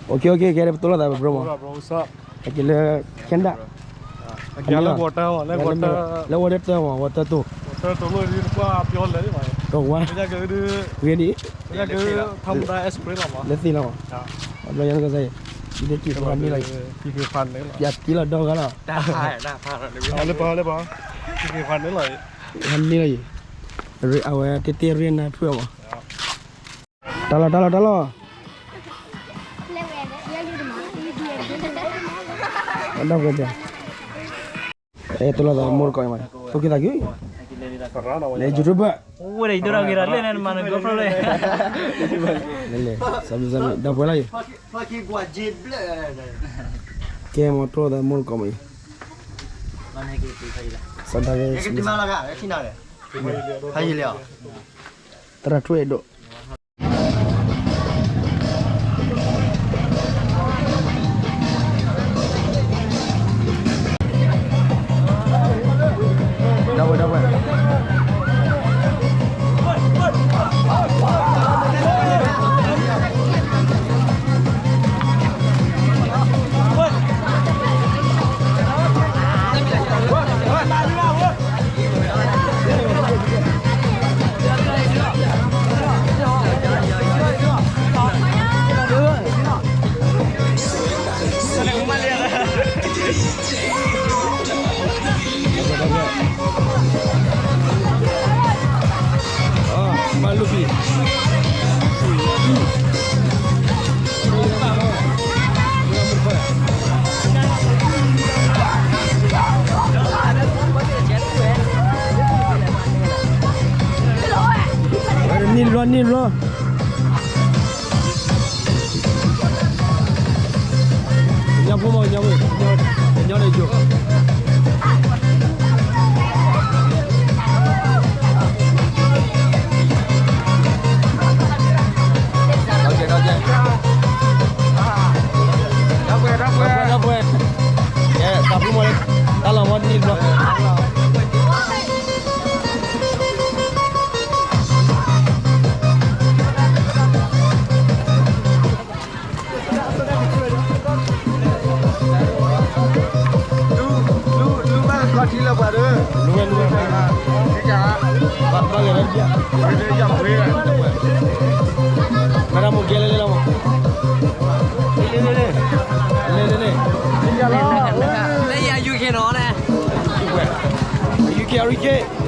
โอเค โอเค ခဲအံၤပတိၢ်လိာ်သး bro မး, အက့ၤလၢ Canada, လၢ water မး, လၢ water တၢ်မး, water တိၢ်, တိၢ်ဝါ, ဂ့ၤဒ်, လၢသ့ၣ်လီၤမး, အဘျီယၤနကစၢ်အံၤ, ယက့ၤဖးန့ၣ်လီၤ, ယတံၢ်လီၤဒီဂၤလီၤ, လၢပှၤလၢပှၤ, ဖးန့ၣ်လီၤအံၤ, အဝဲတ့တ့ရ့နၢ်ဖုၣ်အီၤမး, တၢ်လီၢ် တၢ်လီၢ် တၢ်လီၢ်, ဒီပုၢ်ဝဲၢ်, အဲ တိၢ်လိာ်သးမိၢ်တကိးအံၤမး, တိၢ်က့ၤသးက့ၤ, လၢ YouTube, ဝဲဒၣ်ယတိၢ်တၢ်ဂ့ၤဒီးလၢန့ၣ်မးန GoPro လၢ, လဲၤလဲၤ, ဒီပုၢ်ဝဲၢ်လၢအံၤ, ကဲမး တိၢ်လိာ်သးမိၢ်တကိးမးအံၤ, စီၤဒၤဝဲၢ်, သရၣ်ထွဲဒိၣ် ဒီပုၢ်ဝဲၢ်, ဒီပုၢ်ဝဲၢ်, ဘၣ်လူၢ်ဖံး နံၣ်ဘျီ နံၣ်ဘျီ, ကညီဖိမး ကညီဖိ, ကညီဒီးယိၤ, ဒီပုၢ်ဝဲၢ်, ဒီပုၢ်ဝဲၢ်, ဒီပုၢ်ဝဲၢ်, ကဲ သးပှၢ်မးလၢ တၢ်လီၢ်မး နံၣ်ဘျီ လူဝဲလူဝဲ, ဘၣ်ဂ့ၤဝဲ, မ့ၢ်ဒၣ်မိၢ်ကဲလဲၣ်လဲၣ်လီၤမး, လဲၣ်လဲၣ်လဲၣ်, လၢယၤ UK နီၤန့ၣ်, UK အရံက့